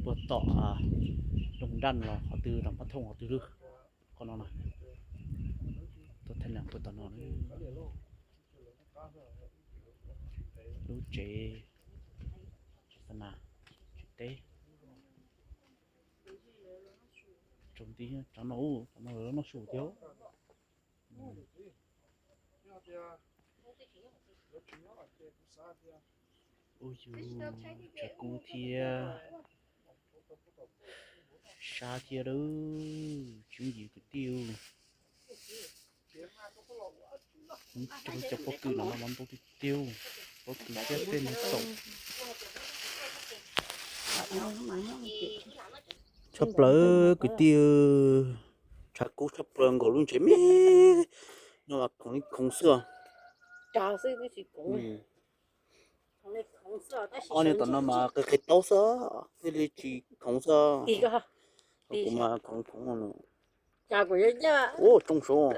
Puag tom Doos Nraj los qhov twg, tom Pab Thooj qhov twg lub, qhov no na. Tuaj thaij nas puag tom no na. Lub tsev, tsev xa nas, tsev teb. Tsaus nti, tsov no, tsov no lawv noj su thiab. Ub yus, tshav kub thiab, sab thiab lawm, tsis yooj yim kwv tij. Cov pob kws no mas ntau tiag tiag, pob kws thiab tej no tau tshaj plaws kwv tij. Tshav kub tshaj plaws nkaus lub tsev me no mas khoov li khoov xwb. Ob niag tom no mas qis qis taub xwb, thiaj li tsis khoov xwb. Kuv mas khoov khoov no. Ua tsoo saud.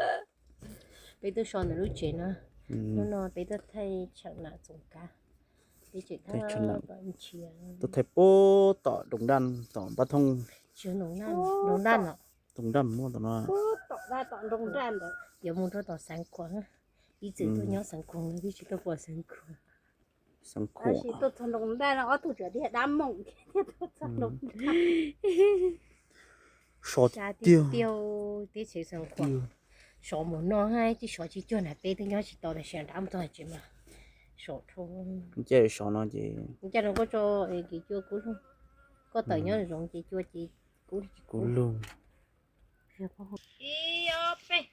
Peb tuaj so ntawm lub tsev no, hnub no peb tuaj thaij tsham nas txoos kav. Peb tseem tuaj thaij puag tom Doos Nraj, tom Pab Thooj. Tsis yog Doos Nraj, Doos Nraj no. Doos Nraj muaj tom no. Yuav mus rau tom Xeev Khuam, ib txwm tuaj nyob Xeev Khuam no, twb tsis tuaj pom Xeev Khuam. Xeev Khuam. Tab sis tuaj txog Doos Nraj no ob tug tseem tias dab moom thiab tuaj txog Doos Nraj. So tiag tiag, teb chaws Xeev Khuam. So mus no, tsis so tsis cuag na, peb twb nyob tsis tau tam sim nrad mus txog tsev mas so dhau. Ncaij so no ces, ncaij no koj tso, ces cua kub lug. Koj tawm nyob zoov ces cua ces kub, kub lug. Ib ob peb.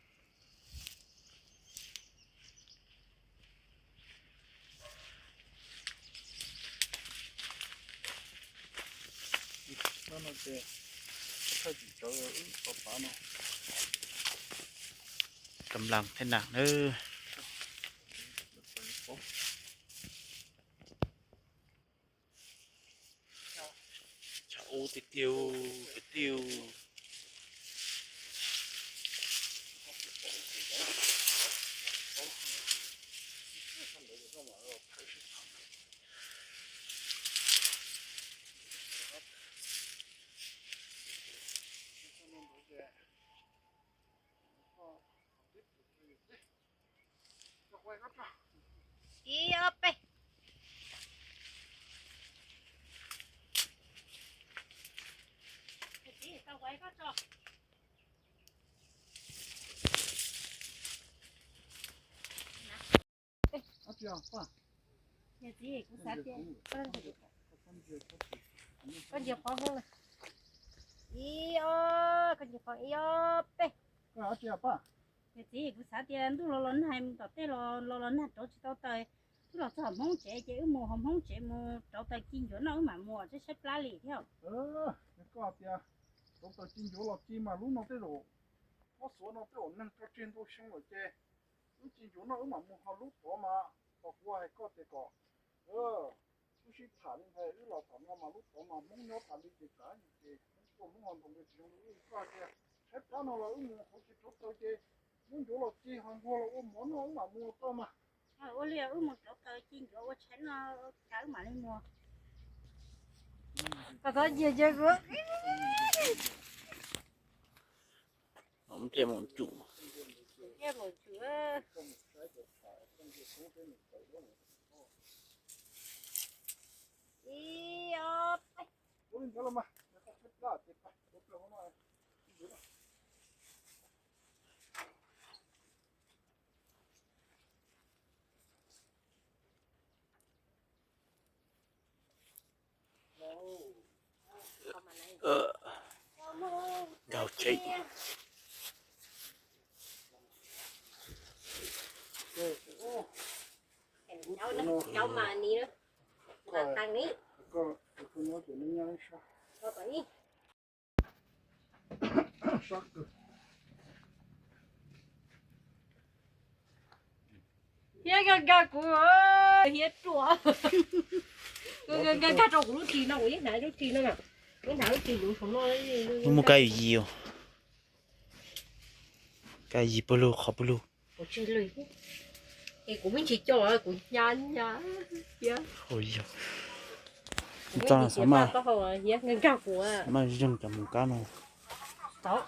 Tam lam thaij nas nawb. Tshav ub tiag tiag, kwv tij. Ib ob peb. Niam txiv, kuv xav tias koj ntsia qhov hmoob na. Ib ob, koj ntsia qhov ib ob peb. Niam txiv, kuv xav tias ntuj los los nag, mus tom tej los los los nag rauv tsis tau taws, wb los txog hauv hmoob tsev ces wb mus hauv hmoob tsev mus rauv taws ci ncuav noj wb mam mus, tshaib tshaib plab li thiab. Koj tias rauv taws ci ncuav los ci mas lub no tej zaum, ob xuav no tej zaum neeg tso tseg ntau xyoo lawm ces wb ci ncuav noj wb mam mus, ho lub tod mas, thaum kuv hais koj tias kom wb sib tham li ntawd, wb los tham no mas lub tod mas hmoob nyob tas li ces tsam ces hmoob tuaj hmoob ho ntaus nqi tsis zoo li wb. Koj tias tshaib plab no los wb mus hauv tsev rauv taws ces hmoob ncuav los ci ho nquag los ua mov noj wb mam mus tau mas. Ua li wb mus rauv taws ci ncuav ua tshais no tas wb mam li mus. Koj txhob cia, cia kuv. Nrhiav mus tsum. Nrhiav mus tsum. Ib ob peb. Nraug tsev. Cov mas ni, mas tag ni. Hiab nkag nkag kuv, hiab ruam. Nkag nkag rau kuv lub ris no, kuv yeej hnav lub ris no, kuv hnav lub ris yuv saum no. Muaj kab yim, kab yim pawg lug qhov pawg lug. Es kuv me ntsis coj los kuv hnyav hnyav thiab. Txog no xav mas, mas zeeg cov mus kab no. Thaum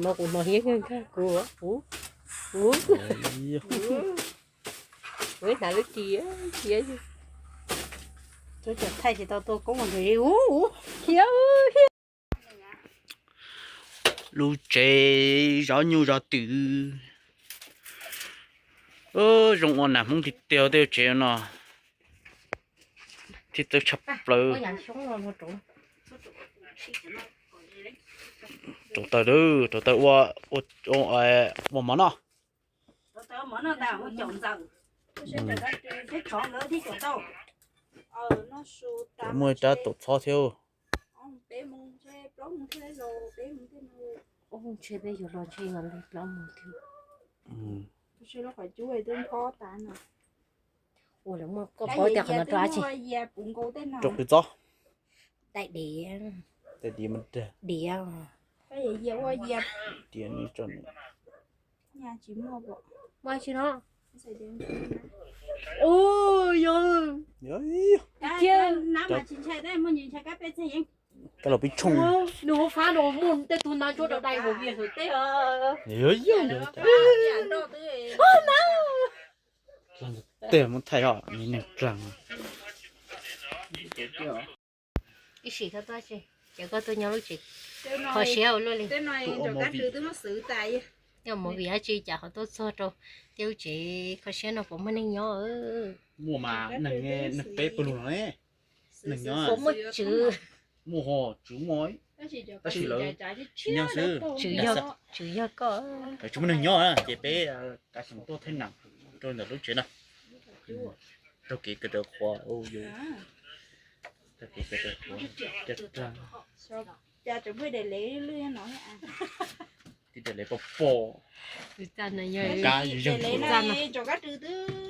no kuv hnov hiab nkag nkag kuv, kuv, kuv hnav lub kis thiab. Thaij tsis tau tua koob ua nrog ub thiab. Lub tsev zov nyuj zov twm. Zoo ua nas Hmoob tiag tiag tej tsev no. Thiab txawj tshaj plaws. Rauv taws, rauv taws ua, ua mov noj. Muaj rab taum txhob thiab. Ua lawv muaj koj paub tias qhov no rau dab tsi? Rau qhwv txob. Daim diav. Daim diav mas dag. Diav. Diav ni tso ni. Muaj tsi no? Ua yog. Yog. Kab los pib tshooj. Nws hauv fab no muaj tej tug nab ntsuab rau dai hauv vias hauv teb. Yog yog. Tej muab thaij os, neeg dlaag. Ib sim koj tuaj, ces koj tuaj nyob lub tsev kho siab ua luaj li. Yog movie dab tsi cas ho tuaj txog rau tej lub tsev kho siab no puas muaj neeg nyob? Muaj mas, neeg peb pawg lug no ne. Neeg nyob. Puas muaj tswv? Muaj ho, tswv muaj, tab sis lawv tsis nyob xwb. Tswv yog koj. Tsis muaj neeg nyob ces peb kav xyoo tuaj thaij nam rau ntawm lub tsev no. Raug kev kaw taw qhuav, raug kev kaw taw qhuav. Tib daim le poj poj. Kab zeeg.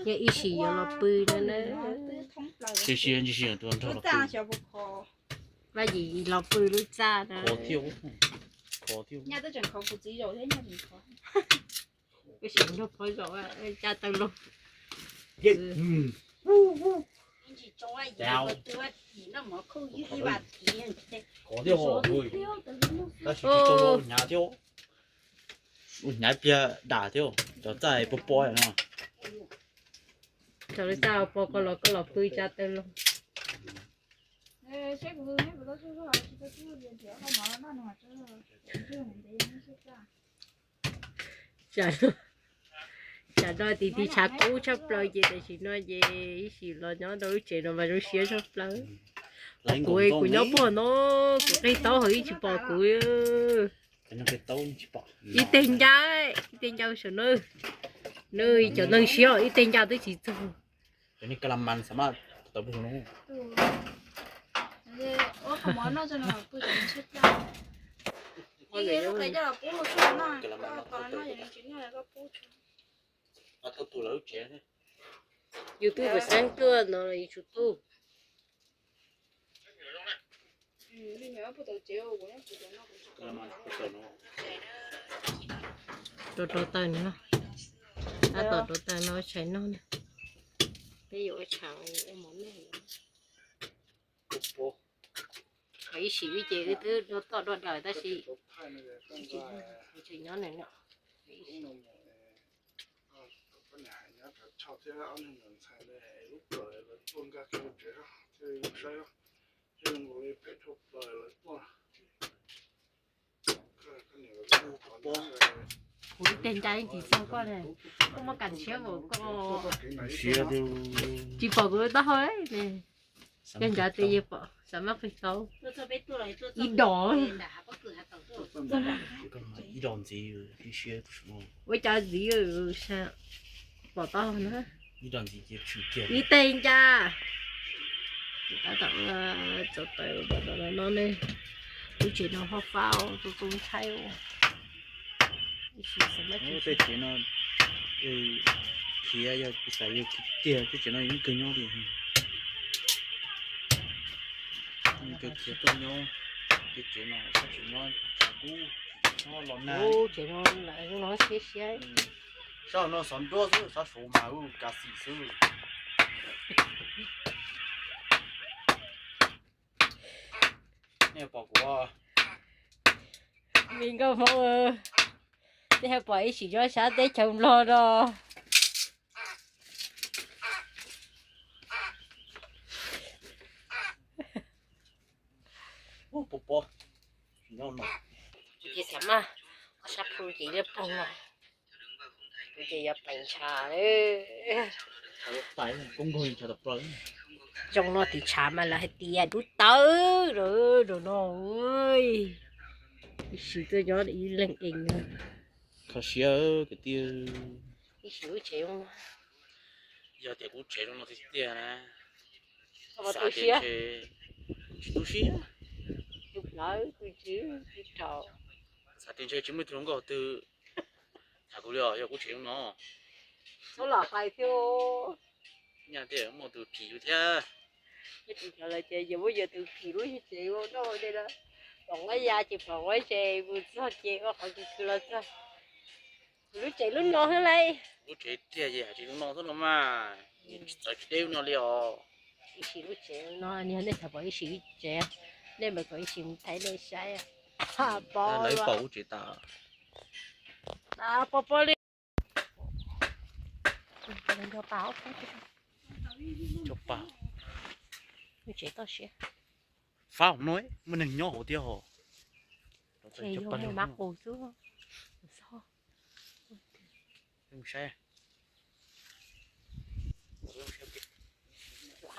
Yog ib sim yuav los pw no na. Tsis si ntsis si tus nrog los pw. Vaj yim los pw lub txaj na. Khov thiab, khov thiab. Ib sim nrog pog zaum, caj taw loo. Khov thiab, tab sis tsis tau ua hnyav thiab. Ua hnyav pliag dam thiab, cov txaj poj poj no. Cov lub txaj poj koj los, koj los pw caj taw loo. Tsam no, tsam no tiv tiv tshav kub tshaj plaws ces tam sim no ces ib sim los nyob rau lub tsev no mas zoo siab tshaj plaws. Kuv, kuv nyob puag no, kuv qig taub hau ib tsis pom kuv. Ib teg ncaj, ib teg ncaj saum no. Nws cov neeg siab ib teg ncaj twb tsis txog. Yus twb pes xeeb tuaj no los yus tsum tuaj. Rau rau taws no, tab tom rau taws no tshais noj na. Peb yuav ua tshais ua mov noj. Qhov ib sim wb ces wb twb do toj do daws tab sis tsis nyob nws no. Kuv ib teg ncaj ib tsis txog koj ne, koj muaj kam ntshiab npaum koj. Tsis pom kuv lub taub hau ne. Yog ncav tes yeej pom, xav maj qis tau. Ib dos. Ib dos ntxiv, ua cas ntxiv, pom tau na. Ib teg ncaj. Tab tom txog tawm pom tau no ne. Lub tsev no ho fab, txaus ntshai. Tej tsev no khiav, yog xav yog khiav tiag tej tsev no yeej kawg nyob li. Kawg khiav tuaj nyob, tej tsev no tsis nyob, kub nyob los nag. Tsev no lawm no siab siab. Sab no xov nruab xwb, sab saud mas kav xim xwb. Pom kuv, me nkauj Hmoob, nej pom ib sim nyob sab teb chaws Nplog no. Pom pom, ces thaum mas ob sab plhu ces liab ploog no, kuv ces yuav peem ntshav. Zoo no tiv tshav mas lawv hais tias dub tawv rau no. Ib sim tuaj nyob ib leeg ees. Kho siab kwv tij. Ib sim lub tsev, yog tias kuv tsev zoo no tiag tiag na, xav tias ntshe, kuv tsis tu siab. Xav tias ntshe tsis muaj ib tug hluas nkauj twg tham kuv li os, yog kuv tsev zoo no. Nyaj tias muaj tus phim yus thiab. Lawv ces yuav muab yus tus phim lub tsev ua noj li na. Pom nqaij ya ces pom nqaij ces mus txog ces ua qhov kws kws los txog. Kuv lub tsev lub no xwb lauj. Lub tsev tiag ces hais tsis zoo no xwb no mas, txawv tsis deb no li os. Ib sim lub tsev no, nej thaum pom ib sim lub tsev, nej mam kom ib sim mus thaij nej saib. Pom lawv pom lub tsev tas. Pom pom li. Cov pa, lub tsev toj siab. Fab no muaj neeg nyob hauv thiab hos. Ces yog muaj mab qus xwb. Saib,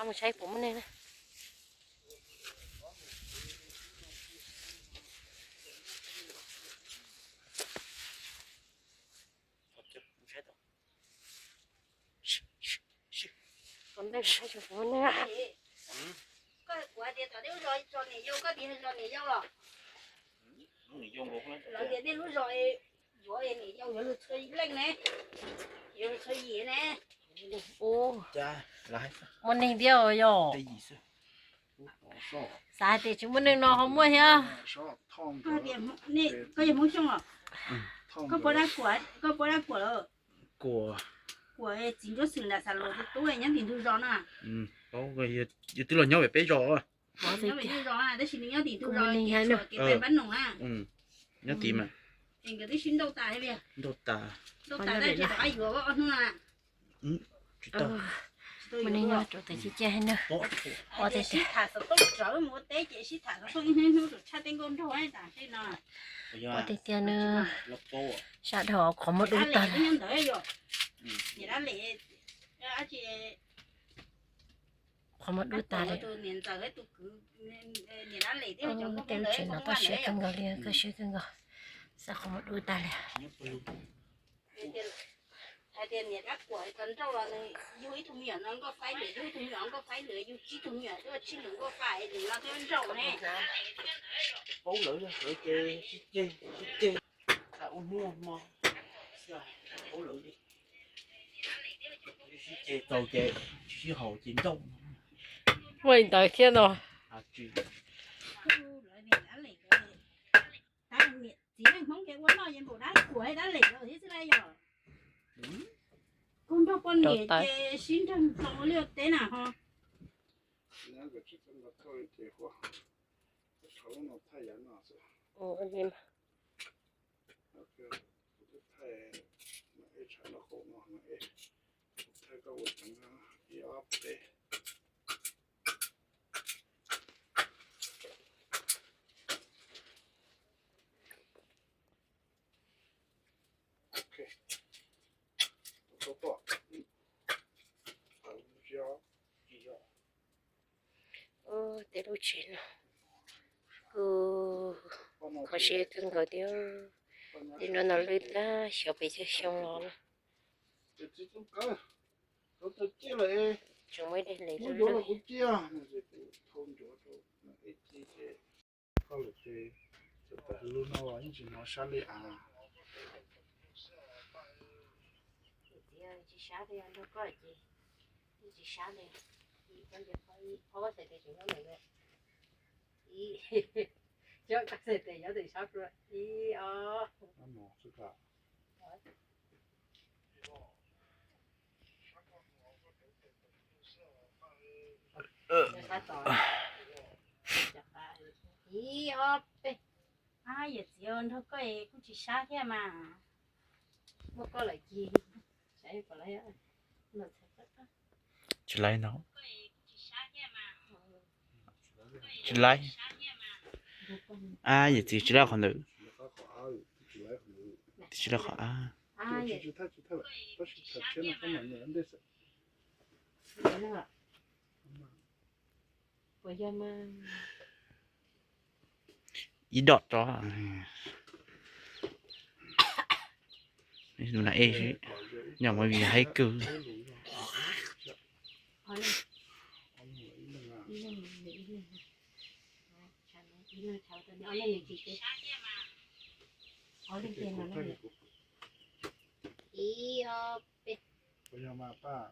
mus saib puas muaj neeg na. Tus ntej saib tsis muaj neeg. Koj hais tias tom nej lub zos tso niam yau, koj tias zos niam yau los? Lawv tias nej lub zos yuav niam yau yuav luag txhua leej ne, yuav luag txhua yim ne. Muaj neeg thiab yog. Xav hais tias tsis muaj neeg no ho muaj thiab. Koj yog Hmoob Xyooj los? Koj puas dab Kuam, koj puas dab Kuam lawm? Kuam, txiv Ntsuab Xwm nram Xav Luas tus tub nyob tim ntug zos na. Yus twb los nyob pem peb zos. Nyob pem ntug zos na, tab sis nws nyob tim ntug zos kev pem Npab Noom na. Nyob tim mas. Es nkawd twb sib nrauj tas li. Nrauj tas. Nrauj tas tab sis rov qab yuav ob hnub na. Tsis tau. Muaj neeg nyob rau tawm ciaj ciaj heev na. Ua tiag tiag. Sib tham xov tooj tsawv mus ua teb ces sib tham xov tooj ib hnub hnub rau tshaj teb nkauj nraug tas tej no. Ua tiag tiag na. Sab dhau qhov muag dub tag li. Qhov muag dub tag li. Tej lub tsev no toj siab kawg nkaus li, koj siab kawg nkaus. Xav qhov muag dub tag li. Hais tias niam dab Kuam tau nrauj los nws yug ib tug me nyuam no nkauj faib lwm, yug ib tug me nyuam nkauj faib lwm, yug tsib tug me nyuam tuaj tsib lwm nkauj faib lwm no twb nrauj ne. Paub lawv, lawv ces sib ceg, sib ceg, ua hnub ua hmo, paub lawv li. Sib ceg txaus ces tsis sib haum ces nrauj. Muaj li ntawd thiab no. Txiv neej Hmoob ces ua noj yeej npaum dab Kuam dab Lem lawm thiab xwb lauj yog. Kuv nrog poj niam ces sib nrog hloov li teb na ho. Tej lub tsev no kuj kho siab kawg nkaus thiab. Tej no no lwj tag xyov pes tsawg xyoo los na. Tseem muaj ib daim lem lwj lwj. Koj lawm ces txawm tawm lub no los yeej tsis hnov sab li as. Tsis sab thiab, nrog koj ces yeej tsis sab li. Ib, koj ntiav qhov ib, qhov koj xav tias tseem nyob ntawm ib, cov koj xav tias nyob ntawm sab plua ib os. Ib ob peb. Yawm txiv, nrog koj kuj tsis sab thiab mas. Muaj koj lawm ces sab pom lawm. Tsis laib no. Tsis laib. Ab, yawm txiv tsis laib qhov ntawd. Tsis laib qhov ab. Ib dom tso. Nyob mus vim haib kawg. Ib ob peb. Kuv yog mas Paj,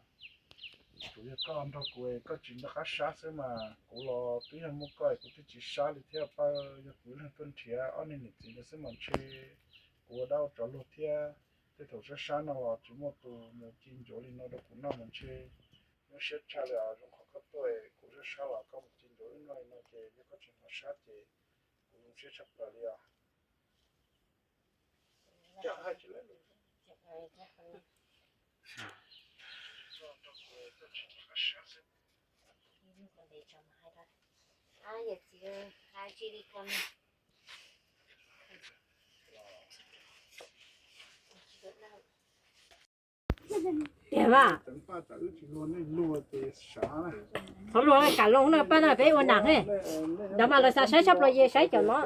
kuv yog koj nrog kuv, koj tsis nco qab sab xwb mas kuv los twb yog muaj koj kuv twb tsis sab li thiab Paj. Yog kuv ib leeg tuaj nrhiav ob niag niam txiv no xwb mas ntshe kuv ua dab ua tsov luag thiab. Tej thaum sab sab no los tsis muaj tus mus ci ncuav li no rau kuv noj mas ntshe nyuaj siab tshaj li os. Zoo qhov koj tuaj kuv sab sab los koj mus ci ncuav wb noj li no ces yog koj tsis hnov sab ces kuv zoo siab tshaj plaws li os. Tiag mas. Thov luag kam loo na Paj na, peb ua nam ne. Ntawd mas lawv xav saib tshaj plaws ces saib cov no.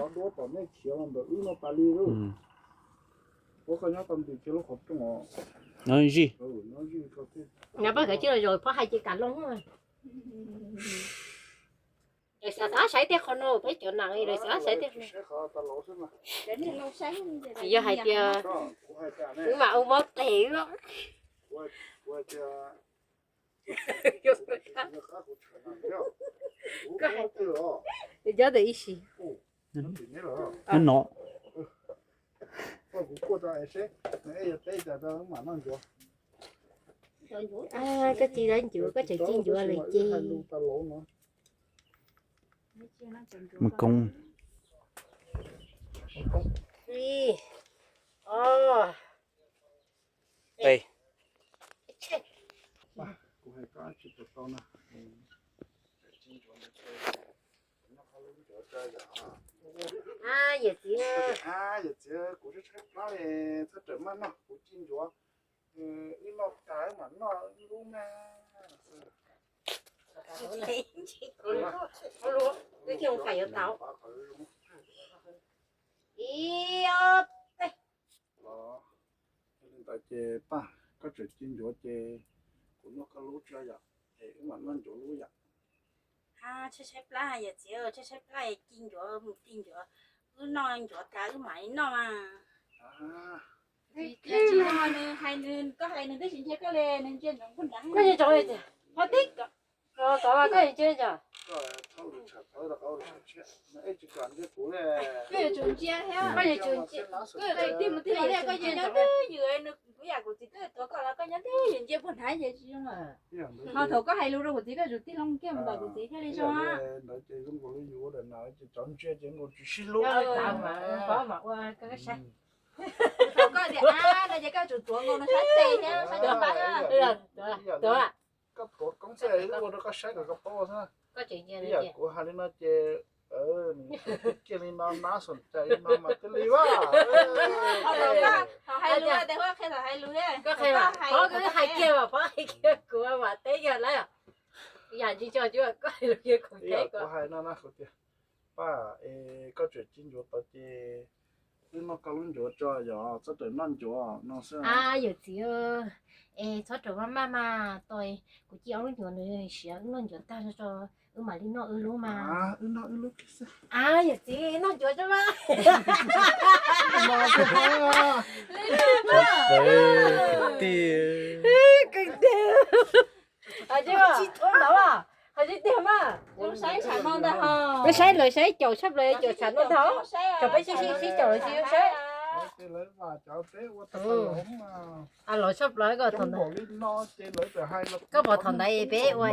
Nyob Paj Kawv Cwj los zaum phob hais ces kam loo. Lawv xav xav saib tej qhov no peb cov nam lawv xav saib tej. Yog hais tias wb mam ua mob tes. Nyob ntawm ib si. No. Koj ci dab ncuav, koj tseem ci ncuav lawm ces. Mus koob. Ib, ob, peb. Yawm txiv, yawm txiv, kuv tshaib tshaib plab li, txhob rawm maj noj, kuv ci ncuav, wb noj tas wb mam noj wb lub mas. Ib, ob, peb. Los yog li ntawd ces Paj, koj tseem ci ncuav ces kuv noj koj lub tso yom, es wb mam noj ncuav lub yom. Tshaib tshaib plab yawm txiv, tshaib tshaib plab ci ncuav mus ci ncuav, wb noj ncuav tas wb mam li noj mas. Koj yeej tso, qhov tib, koj kov koj yeej tso. Koj yuav tsum ntsia thiab, koj yuav tsum ntsia, koj yuav tsum ntsia, koj nyob twj ywm, kuv yam kuv txiv twb tuav koj los koj nyob twj ywm ntsia puag nrad ces tsis zoo. Ho thaum koj hais lus rau kuv txiv koj yuav tsum tig loo kiag mus tom kuv txiv thiaj li zoo. Ntawd ces zoo nkaus li yus ua daim nas ces cov ntsia ces nkaus tsis sib hlub. Thaum koj tias ab no ces koj yuav tsum tuav nkaus no sab tes thiab sab cov npab. Koj tuav koob xwb wb ua rau koj saib kom koj paub xwb. Ib yam kuv hais li no ces kiag li no nab xom cai li no mas thiaj li vaj. Hais lus, hais lus, koj hais kiag mas pov hais kiag kuv mam teb kiag lawm. Yam ntsis tso cuj koj hais lus kiag kuv teb kuv hais no na kuv tias Paj, es koj tseem ci ncuav tod ces wb noj koj lub ncuav tso yom, txhob rawm noj ncuav no xwb. Ab yawm txiv, es txhob rawm maj maj mas, tos kuv ci ob lub ncuav nws siav wb noj ncuav tag tso wb mam li noj wb lub mas. Wb noj wb lub kiag xwb. Ab yawm txiv, noj ncuav tso mas. Hais tsis tiag mas. Saib lawv saib caum tshaj plaws caum tsam no ntag. Thaum peb sib sib caum lawv tsis zoo saib. Los tshaj plaws koj thaum ntawd. Koj pom thaum ntawd peb ua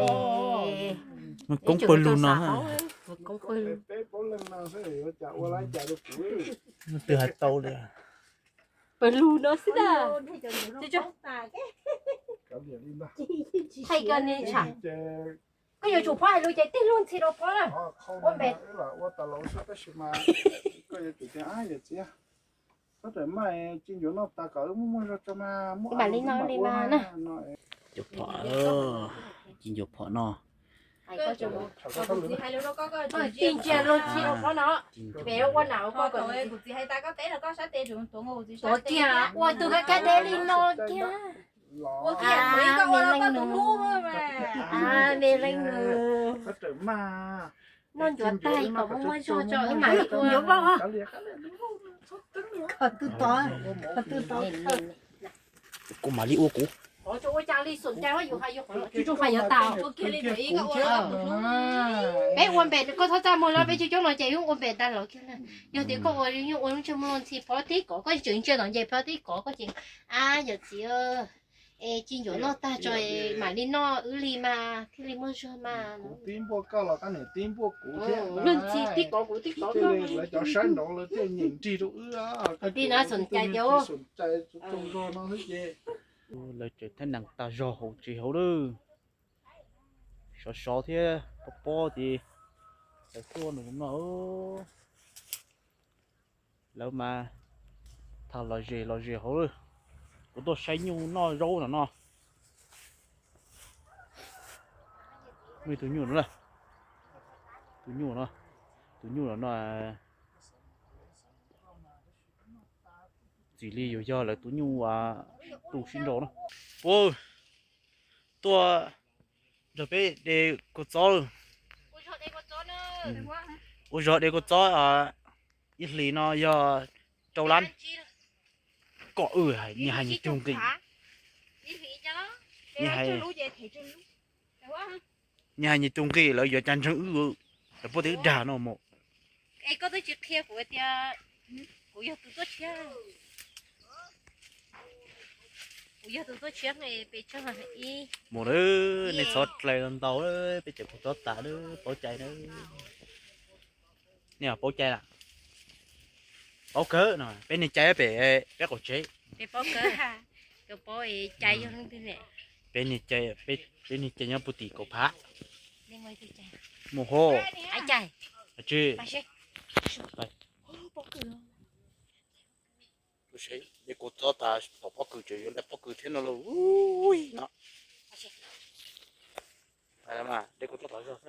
koob pawg lug no. Peb plaub leej no xwb yuav cas ua lab cas rau kuv. Twb hais tau li. Pawg lug no xwb na. Thaij koj ne tsam. Koj yuav tsum phob hais lus ces tig lub ntxhi rau phob na. Ua npe. Tab sis mas koj yuav tsum tias yawm txiv, txhob rawm maj, ci ncuav noj tas kom wb muaj muaj zog tso mas, muaj mam li no li mas na. Ncuav phom, ci ncuav phom no. Tig ntsia lub ntxhi rau phob no. Pem ua nam koj kom kuv txiv hais tas koj teb los koj sab tes tuav kiag ua tus kab kab deb li no kiag. Me leej nus, me leej nus, noj ncuav tag kom muaj muaj zog tso wb mam li ua. Kuv mam li ua kuv. Peb ua npe, koj txhob txaj muag los peb coob coob no ces yeej ua npe tag los kiag na. Yog tias koj ua yeej ua lub ntsej muag ntxhi phob tib kov, koj tseem ntsia tom ntses phob tib kov koj ces, a yawm txiv, es ci ncuav noj tag tso mam li noj wb li mas thiaj li muaj zog mas. Kuv tib npuaj koj los koj niam tib npuaj kuv thiab. Lub ntxhi tib kov kuv tib kov koj. Lawv cov saib nraud lawv thiaj nyeem nrig rau wb. Lawv tseem thaij nees tag zog hauv tsev hauv lawm. Sov sov thiab pob pob ces lawv tuaj nws no. Lawv mas thawj los zes los zes hauv lawm. Kuv tuaj saib nyuj noj zaub no no. Muaj ib tug nyuj no, tus nyuj no, tus nyuj no no. Txim li yuav yog lawv tus nyuj tu sib nraus no. Ua, tuaj nrog peb de kua txob. Ua zog de kua txob ib hlis no yog rau lab. Kom nyias hais nyias tus nqi. Nyias hais nyias tus nqi lawv yuav cas ntseeg wb, lawv puab tias wb dag no mus. Mus lawm, nej txhob dlais ntau, peb cov kua txob tas lawm, paub cai na. Nej paub cai lawm? Paub kawg no, peb niag cai pem peb qaum tsev. Peb niag cai nyob puag tim kaum phav. Mus hos. Tsis. De kua txob tas pom pob kws, tseem yuav de pob kws thiab no lauj. Ui no. De kua txob tas zog xwb.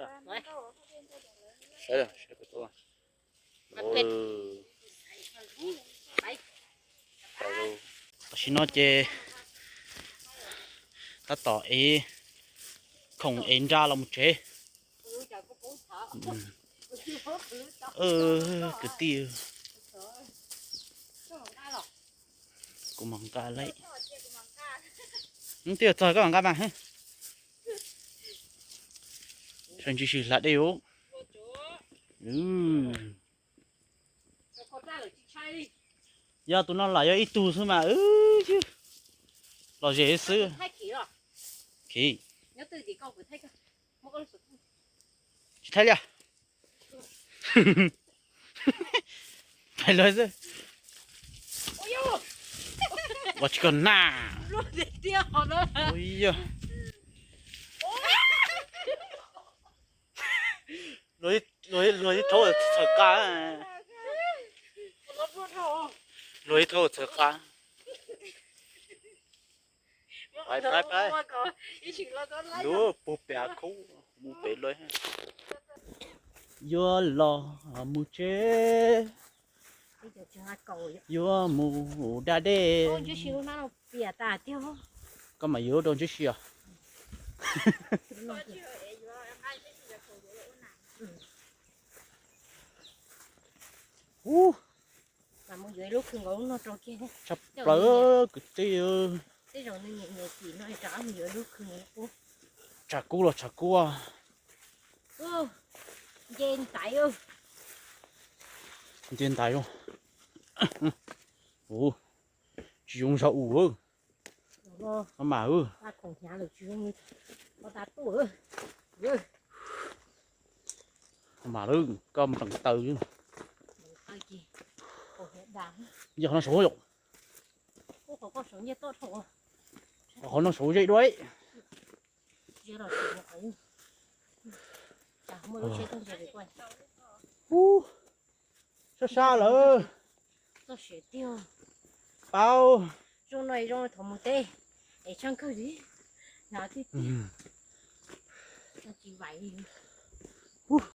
Tam sim no ces tab tom ev khoom ev nra los mus tsev. Kwv tij, kuv mam nqa lawm. Twb yog txog koj mam nqa mas. Sawv ntsib si hla dej os. Yog tus no lam yog ib tug xwb mas wb los ze xwb. Khiv, tsis thaij li. Pais lawv xwb. Ua tsis koj na. Yog, luag ib thaub txhawv qa. Luag ib thaub txhawv qa. Pais, pais, pais. Luag puag pem khub mus pem luag. Yuav los mus tsev, yuav mus da dej. Koj mam yuav rau ntsib si os. Ub, tshaj plaws kwv tij. Tshav kub los tshav kub. Nce ntaiv. Tsis zoo zog ub. Mas Mas lawm koj mus tseem taw. Yog qhov no saud yom. Qhov no saud ze dua. Ub, sab sab lawm. Paub. Ub,